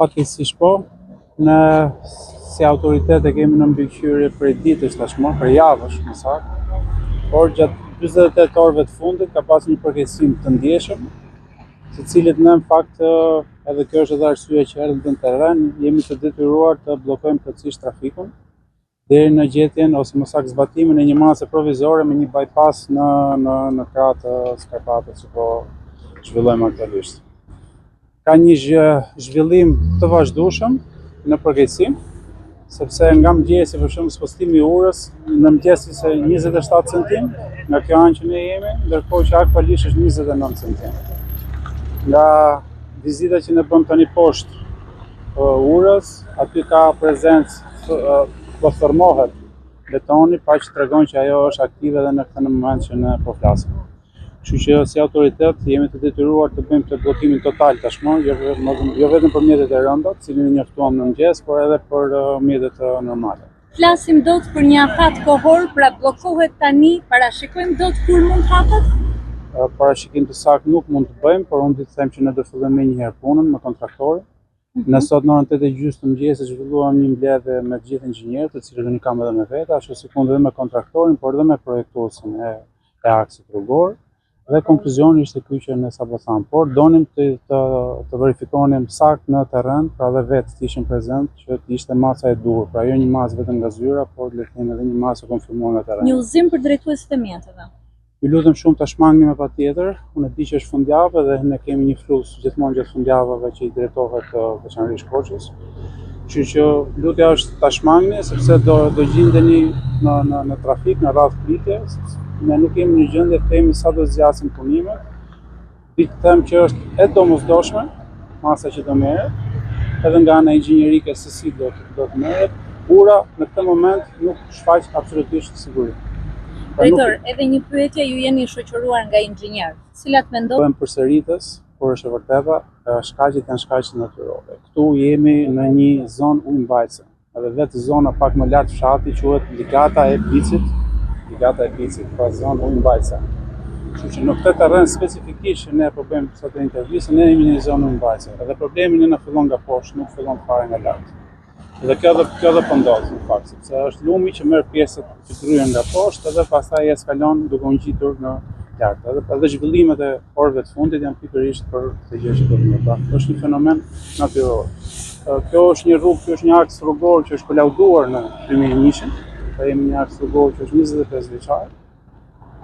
Fatkeqësisht po, ne si autoritet e kemi në mbikëqyrje prej ditësh tashmë, prej javësh më saktë, por gjatë 48 orëve të fundit ka pasur një përkeqësim të ndjeshëm, të cilit ne në fakt edhe kjo është edhe arsyeja që erdhëm në terren, jemi të detyruar të bllokojmë plotësisht trafikun deri në gjetjen ose më saktë zbatimin e një mase provizore me një bypass në në në krah të skarpatës që po zhvillojmë aktualisht. Ka një zhvillim të vazhdueshëm në përkeqësim, sepse nga mëngjesi për shembull spostimi i urës në mëngjes ishte 27 cm nga kjo anë që ne jemi, ndërkohë që aktualisht është 29 cm. Nga vizita që ne bëmë tani poshtë urës, aty ka prezencë, po thërrmohet betoni, pra që tregon që ajo është aktive edhe në këtë moment që ne po flasim. Kështu që si autoritet jemi të detyruar të bëjmë këtë bllokimin total tashmë, jo, jo vetëm për mjetet e rënda, të cilin e njoftuam në mëngjes, por edhe për mjetet normale. Flasim dot për një afat kohor, pra bllokohet tani, parashikojmë dot kur mund të hapet? Parashikim të saktë nuk mund të bëjmë, por unë di të them që ne do fillojmë menjëherë punën me kontraktorin. Ne sot në orën 8:30 të mëngjesit zhvilluam një mbledhje me të gjithë inxhinierët, të cilët unë i kam edhe me vete, ashtu sikundër edhe me kontraktorin, por edhe me projektuesin e, e aksit rrugor. Dhe konkluzioni ishte ky që ne sapo thamë, por donim të të, të verifikonim saktë në terren, pra dhe vetë të ishim prezent që të ishte masa e duhur, pra jo një masë vetëm nga zyra, por le të themi edhe një masë e konfirmuar nga terreni. Një udhëzim për drejtuesit e mjeteve. Ju lutem shumë ta shmangni me patjetër. Unë e di që është fundjavë dhe ne kemi një fluks gjithmonë gjatë fundjavave që i drejtohet veçanërisht Korçës. Kështu që lutja është ta shmangni sepse do do gjindeni në në në trafik, në radhë pritje, sepse ne nuk jemi në gjendje të themi sa do zgjasin punimet. Di të them që është e domosdoshme masa që do merret, edhe nga ana inxhinierike se si do të do të merret. Ura në këtë moment nuk shfaq absolutisht siguri. Pra nuk Drejtor, edhe një pyetje, ju jeni shoqëruar nga inxhinierë, cilat mendoni bëhem përsëritës, por është e vërteta, shkaqet janë shkaqe natyrore. Këtu jemi në një zonë ujëmbajtëse. Edhe vetë zona pak më lart fshati quhet Ligata e Bicit, Ligata e Bicit, pra zonë ujëmbajtëse. Kështu që në këtë terren specifikisht që ne po bëjmë sot intervistën, ne jemi në një zonë ujëmbajtëse. Edhe problemi ne na fillon nga poshtë, nuk fillon fare nga lart. Dhe kjo dhe kjo dhe po ndodh në fakt, sepse është lumi që merr pjesët që gërryhen nga poshtë edhe pastaj eskalon duke u ngjitur në lart. Edhe edhe zhvillimet e orëve të fundit janë pikërisht për këtë gjë që po bëjmë. Pra, është një fenomen natyror. Kjo është një rrugë, kjo është një aks rrugor që është kolauduar në 2001-shin, pra jemi një aks rrugor që është 25 vjeçar,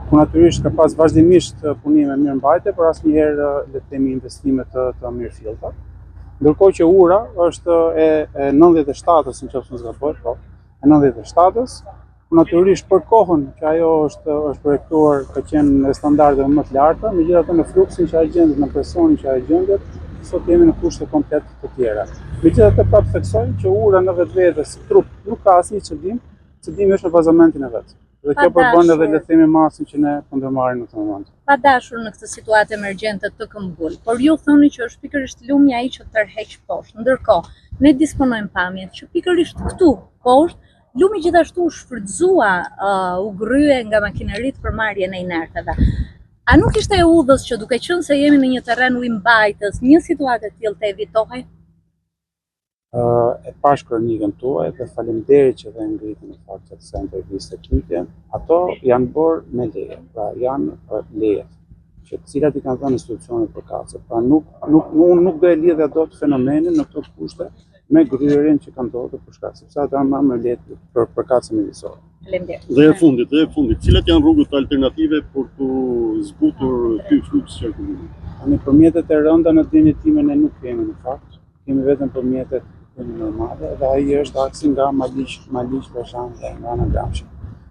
ku natyrisht ka pas vazhdimisht punime mirëmbajtje, por asnjëherë le të themi investime të të mirëfillta. Ndërkohë që ura është e, e 97-ës, në qoftë se s'gaboj, po, e 97-ës, ku natyrisht për kohën që ajo është është projektuar ka qenë në standarde më të larta, megjithatë në fluksin që ajo gjendet, në presionin që ajo gjendet, sot jemi në kushte komplet të tjera. Megjithatë prapë theksoj që ura në vetvete si trup nuk ka asnjë cedim, cedimi është në bazamentin e vet. Dhe kjo përbën edhe le të themi masën që ne po ndërmarrim në këtë moment. Pa dashur në këtë situatë emergjente të këmbgul, por ju thoni që është pikërisht lumi ai që tërheq poshtë. Ndërkohë, ne disponojmë pamjet që pikërisht këtu poshtë lumi gjithashtu u shfrytëzua, uh, u gërrye nga makineritë për marrjen e inerteve. A nuk ishte e udhës që duke qenë se jemi në një terren ujëmbajtës, një situatë e tillë të evitohej? E pashë kronikën tuaj dhe faleminderit që dhe ngritën në fakt gjatë kësaj interviste pyetjen. Ato janë bërë me leje, pra janë lejet që të cilat i kanë dhënë institucionet përkatëse. Pra nuk nuk unë nuk do e lidhja dot fenomenin në këto kushte me gërryerjen që ka ndodhur për shkak sepse ato janë marrë me leje për përkatëse mjedisore. Faleminderit. Dhe e fundit, dhe e fundit, cilat janë rrugët alternative për të zbutur ky fluks qarkullimi? Tani për mjetet e rënda në dijeninë time ne nuk kemi në fakt. Kemi vetëm për mjetet normale dhe ai është aksi nga Maliq, Maliq Leshan dhe nga ana Gramshi,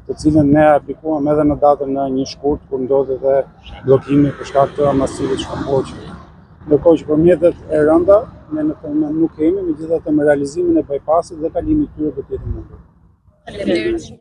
të cilën ne aplikuam edhe në datën në një shkurt kur ndodhi dhe bllokimi për shkak të masivit shkëmbor që Ndërkohë që për mjetet e rënda, ne në këtë moment nuk kemi, megjithatë me realizimin e bypassit dhe kalimi i tyre do të jetë i mundur. Faleminderit.